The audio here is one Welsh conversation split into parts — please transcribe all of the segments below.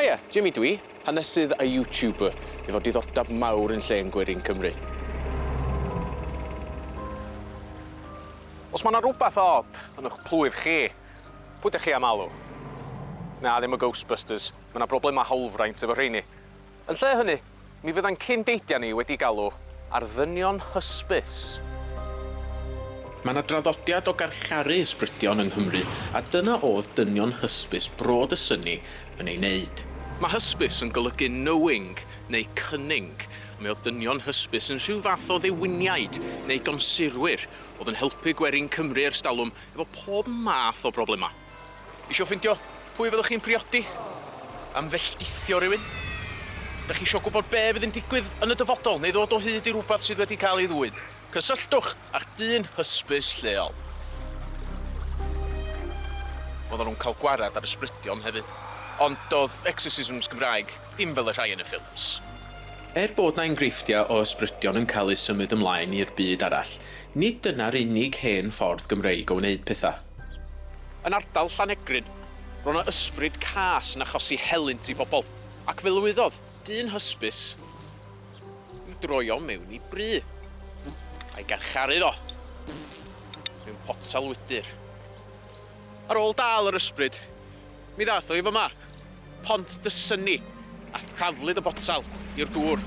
Haia, Jimmy dwi, hanesydd a YouTuber efo diddordeb mawr yn llên gwerin Cymru. Os mae 'na rwbath od yn 'ych plwyf chi, pwy 'dych chi am alw? Na, ddim y Ghostbusters, mae 'na broblemau hawlfraint efo rheini. Yn lle hynny, mi fydda'n cyn-deidiau ni wedi galw ar ddynion hysbys. Mae 'na draddodiad o garcharu ysbrydion yng Nghymru, a dyna o'dd dynion hysbys Bro Dysynni yn ei wneud. Mae hysbys yn golygu knowing neu cunning, a mi o'dd dynion hysbys yn rhyw fath o ddewiniaid neu gonsurwyr o'dd yn helpu gwerin Cymru ers talwm efo pob math o broblemau. Isio ffindio pwy fyddwch chi'n priodi? Am felltithio rhywun? Dach chi isio gwybod be fydd yn digwydd yn y dyfodol neu ddod o hyd i rywbeth sydd wedi cael ei ddwyn? Cysylltwch â'ch dyn hysbys lleol. Oedden nhw'n cael gwared ar ysbrydion hefyd. Ond doedd exorcisms Gymraeg ddim fel y rhai yn y ffilms. Er bod 'na enghreifftiau o ysbrydion yn cael eu symud ymlaen i'r byd arall, nid dyna'r unig hen ffordd Gymreig o wneud pethau. Yn ardal Llanegryn, ro'dd 'na ysbryd cas yn achosi helynt i bobl, ac fe lwyddodd dyn hysbys i'w droi o mewn i bry, a'i garcharu fo mewn potel wydr. Ar ôl dal yr ysbryd, mi ddaeth o i fyma, Pont Dysynni, a thaflid y botel i'r dŵr.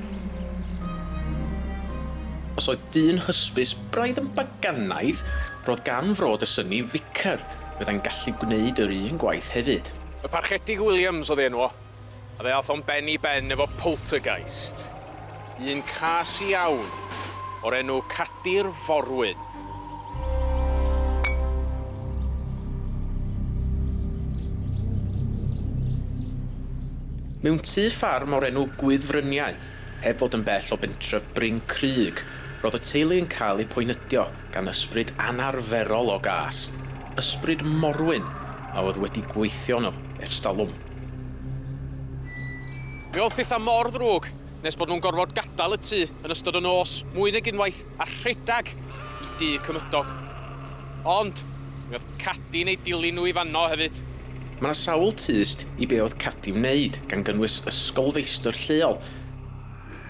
Os oedd dyn hysbys braidd yn baganaidd, roedd gan Fro Dysynni ficer fyddai'n gallu gwneud yr un gwaith hefyd. Y Parchedig Williams oedd ei enw o, a fe ath o'n ben i ben efo poltergeist, un cas iawn, o'r enw Cadi'r Forwyn. Mewn tŷ ffarm o'r enw Gwyddfryniau, heb fod yn bell o bentref Bryn Crug, roedd y teulu yn cael eu poenydio gan ysbryd anarferol o gas, ysbryd morwyn a oedd wedi gweithio yno ers talwm. Mi oedd pethau mor ddrwg nes bod nhw'n gorfod gadael y tŷ yn ystod y nos mwy nag unwaith a rhedeg i dŷ cymydog. Ond, mi oedd Cadi'n eu dilyn nhw i fanno hefyd. Mae 'na sawl tyst i be oedd Cadi wneud, gan gynnwys ysgolfeistr lleol.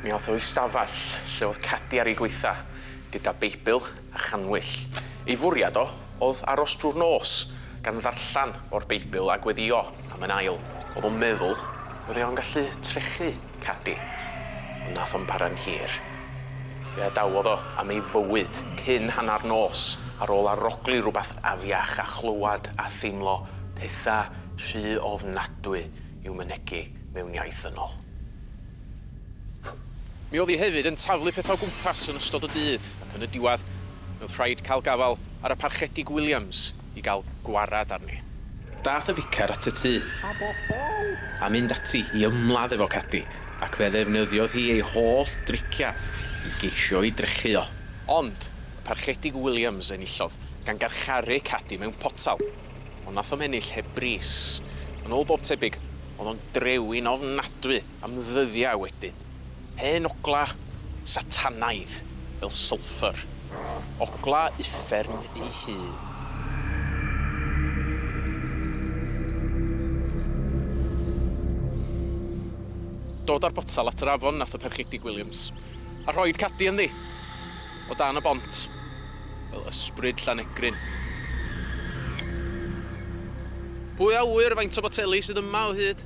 Mi ath o i stafell lle oedd Cadi ar ei gwaetha, gyda Beibl a channwyll. Ei fwriad o oedd aros drwy'r nos, gan ddarllen o'r Beibl a gweddïo am yn ail. Oedd o'n meddwl fydde o'n gallu trechu Cadi, ond nath o'm para'n hir. Fe adawodd o am ei fywyd cyn hannar nos ar ôl arogli rhywbeth afiach a chlywed a theimlo petha rhy ofnadwy i'w mynegi mewn iaith ddynol. Mi oedd hi hefyd yn taflu pethau o gwmpas yn ystod y dydd, ac yn y diwedd, mi oedd rhaid cael gafael ar y Parchedig Williams i gael gwarad arni. Daeth y ficer at y tŷ, a mynd ati i ymladd efo Cadi, ac fe ddefnyddiodd hi ei holl driciau i geisio'i drechu o. Ond, y Parchedig Williams enillodd, gan garcharu Cadi mewn potel. Ond nath o'm ennill heb bris. Yn ôl bob tebyg, oedd o'n drewi'n ofnadwy am ddyddiau wedyn. Hen ogla satanaidd, fel sylffyr. Ogla uffern ei hun. Dod â'r botel at yr afon nath y Parchedig Williams, a rhoi'r cadi ynddi, o dan y bont, fel ysbryd Llanegryn. Pwy a ŵyr faint o boteli sydd yma o hyd?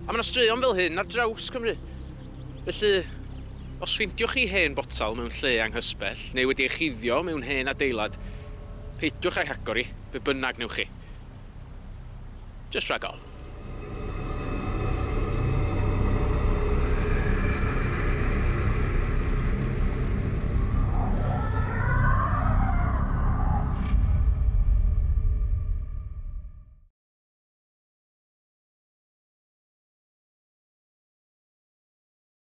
A mae 'na straeon fel hyn ar draws Cymru. Felly, os ffeindiwch chi hen botel mewn lle anghysbell, neu wedi ei chuddio mewn hen adeilad, peidiwch â'i hagor hi, be bynnag wnewch chi. Jyst rhag ofn.